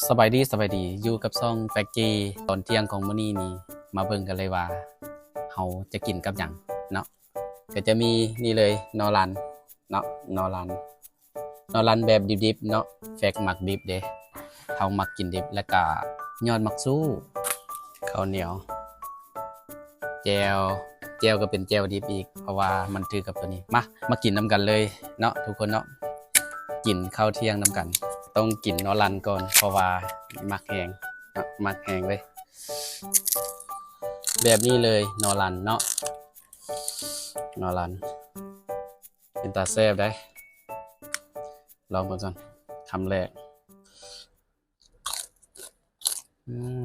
ສະບາຍດີ ສະບາຍດີ ຢູ່ກັບຊ່ອງແຟກຈີ. ຕອນທ່ຽງຂອງມື້ນີ້ນີ້ ມາເບິ່ງກັນເລີຍວ່າ ເຮົາຈະກິນກັບຫຍັງເນາະ. ກໍຈະມີນີ້ເລີຍ ໜໍ່ລັນເນາະ ໜໍ່ລັນ ໜໍ່ລັນແບບດິບໆເນາະ. ແຟກມັກດິບເດ້ ເຮົາມັກກິນດິບ. ແລ້ວກະຍອດໝາກຊູ້ ເຂົ້າໜຽວ ແຈ່ວ ແຈ່ວກໍເປັນແຈ່ວດິບອີກ ເພາະວ່າມັນຖືກກັບຕົວນີ້. ມາ ມາກິນນຳກັນເລີຍເນາະທຸກຄົນເນາະ. ກິນເຂົ້າທ່ຽງນຳກັນ. ຕ້ອງກິນໜໍ່ລັນກ່ອນ ເພາະວ່າມັກແຮງເນາະ ມັກແຮງເລີຍ. ແບບນີ້ເລີຍ ໜໍ່ລັນເນາະ ໜໍ່ລັນ ເປັນຕາແຊບເດ້. ລອງເບິ່ງກ່ອນ ຄຳແລກ. ອືມ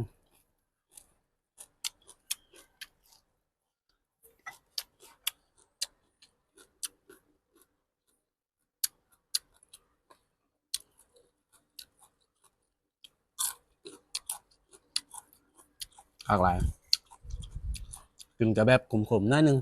ຄັກຫຼາຍ ກິນຈະແບບຂົມໆໜ້ອຍໜຶ່ງ.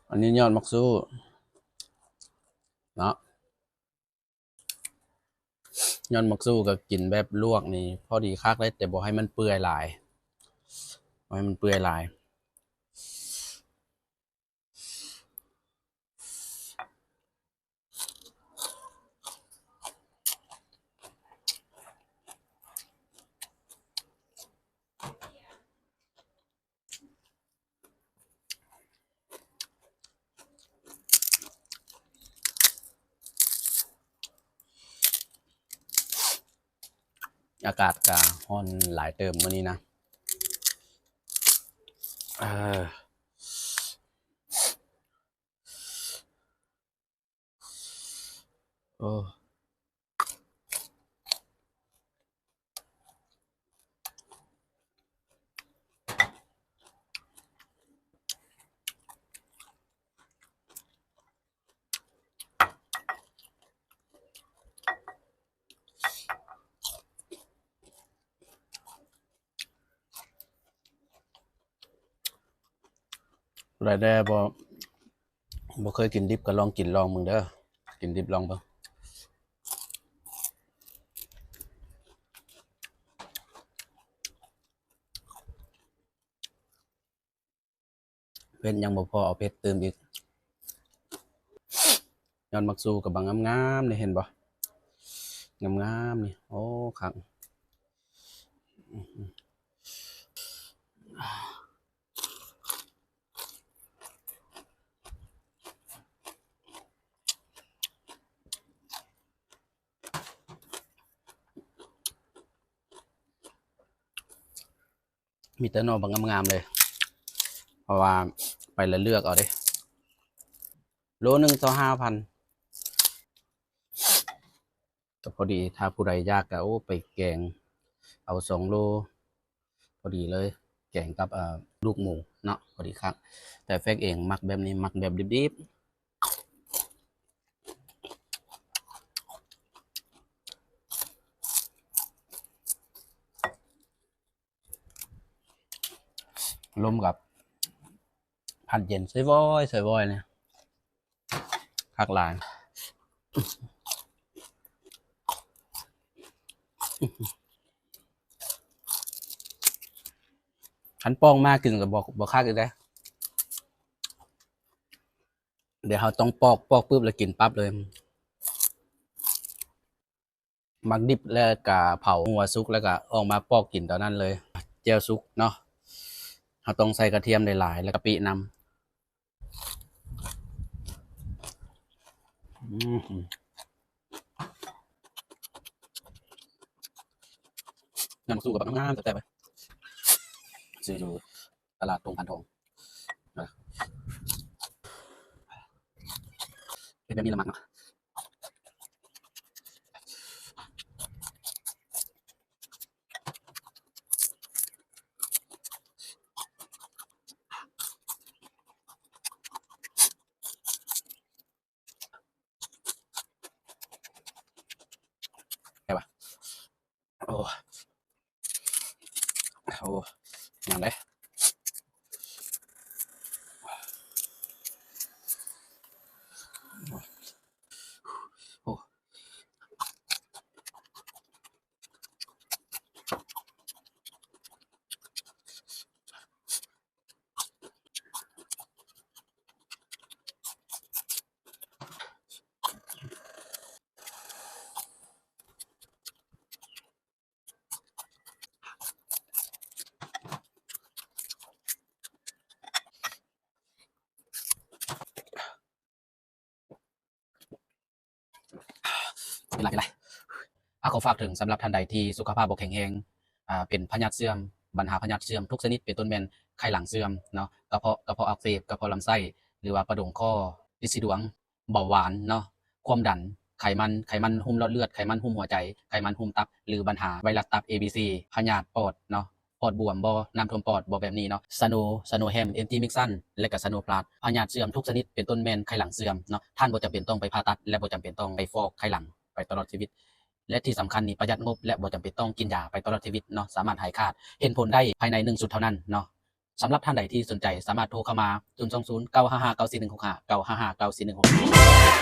ອັນນີ້ຍອດໝາກຊູ້ເນາະ. ຍອດໝາກຊູ້ກໍກິນແບບລວກນີ້ພໍດີຄັກເລີຍ ແຕ່ບໍ່ໃຫ້ມັນເປື່ອຍຫຼາຍ ບໍ່ໃຫ້ມັນເປື່ອຍຫຼາຍ. ອາກາດກະຮ້ອນຫຼາຍເຕີບມື້ນີ້ນະ. ເອີ ໂອ້ ຜູ້ໃດແດ່ບໍ່ ບໍ່ເຄີຍກິນດິບກໍລອງກິນລອງເບິ່ງເດີ ກິນດິບລອງເບິ່ງ. ເຜັດຍັງບໍ່ພໍ ເອົາເຜັດຕື່ມອີກ. ຍອດໝາກຊູ້ກໍບາງງາມໆນີ້ ເຫັນບໍ່ ງາມໆນີ້. ໂອ້ ຄັກ. ມີແຕ່ໜໍ່ບັກງາມໆເລີຍ ເພາະວ່າໄປແລ້ວເລືອກເອົາເດ້. ໂລໜຶ່ງຊາວຫ້າພັນ ກໍພໍດີ. ຖ້າຜູ້ໃດຢາກກໍ ໂອ້ ໄປແກງເອົາສອງໂລ ພໍດີເລີຍ ແກງກັບ ເອີ ລູກໝູເນາະ ພໍດີຄັກ. ແຕ່ແຟກເອງມັກແບບນີ້ ມັກແບບດິບໆ. ລົມກັບພັດເຢັນຊ່ອຍວອຍ ຊ່ອຍວອຍນີ້ ຄັກຫຼາຍ. ຄັນປອກມາກິນກໍບໍ່ ບໍ່ຄັກອີກເດ້. ດຽວເຮົາຕ້ອງປອກ ປອກປຶບແລ້ວກິນປັບເລີຍ. ໝາກດິບແລ້ວກະເຜົາຫົວສຸກ ແລ້ວກະອອກມາປອກກິນຕອນນັ້ນເລີຍ. ແຈ່ວສຸກເນາະ ເຮົາຕ້ອງໃສ່ກະທຽມຫຼາຍໆ ແລ້ວກະປິນຳ. ອືມ ນ້ຳມະສູດກໍບັກງາມໆ ແຊບໆ ເລີຍ ຊື້ຢູ່ຕະຫຼາດຕົງພັນທອງ ເປັນແບບນີ້ລະມັກເນາະ. ແມ່ນຫວາ ໂອ້ ໂອ້ ຍາມໃດ ໂອ້. ເປັນໄລ ເປັນໄລ ອາ ຂໍຝາກເຖິງສຳລັບທ່ານໃດທີ່ສຸຂະພາບບໍ່ແຂງແຮງ ອາ ເປັນພະຍາດເສື່ອມ, ບັນຫາພະຍາດເສື່ອມທຸກຊະນິດ ເປັນຕົ້ນແມ່ນໄຂ່ຫຼັງເສື່ອມເນາະ, ກະເພາະ, ກະເພາະອັກເສບ, ກະເພາະລຳໄສ້ ຫຼືວ່າປະດົງຂໍ້, ລິດສີດວງ, ເບົາຫວານເນາະ, ຄວາມດັນ, ໄຂມັນ, ໄຂມັນຫຸ້ມຫຼອດເລືອດ, ໄຂມັນຫຸ້ມຫົວໃຈ, ໄຂມັນຫຸ້ມຕັບ ຫຼືບັນຫາໄວຣັສຕັບ ເອບີຊີ, ພະຍາດປອດເນາະ, ປອດບວມບໍ່, ນ້ຳຖ້ວມປອດບໍ່ ແບບນີ້ເນາະ, ສະໂນ, ສະໂນແຮມ, ເອັມທີມິກຊັນ ແລະກະສະໂນພລັສ, ພະຍາດເສື່ອມທຸກຊະນິດ ເປັນຕົ້ນແມ່ນໄຂ່ຫຼັງເສື່ອມເນາະ, ທ່ານບໍ່ຈຳເປັນຕ້ອງໄປຜ່າຕັດ ແລະບໍ່ຈຳເປັນຕ້ອງໄປຟອກໄຂ່ຫຼັງໄປຕະຫຼອດຊີວິດ ແລະທີ່ສຳຄັນນີ້ປະຢັດງົບ ແລະບໍ່ຈຳເປັນຕ້ອງກິນຢາໄປຕະຫຼອດຊີວິດເນາະ, ສາມາດຫາຍຂາດ ເຫັນຜົນໄດ້ພາຍໃນໜຶ່ງຊຸດເທົ່ານັ້ນເນາະ. ສຳລັບທ່ານໃດທີ່ສົນໃຈ ສາມາດໂທເຂົ້າມາ ສູນສອງສູນ ເກົ້າຫ້າຫ້າ ເກົ້າສີ່ໜຶ່ງຫົກຫ້າ ເກົ້າຫ້າຫ້າ ເກົ້າສີ່ໜຶ່ງຫົກຫ້າ.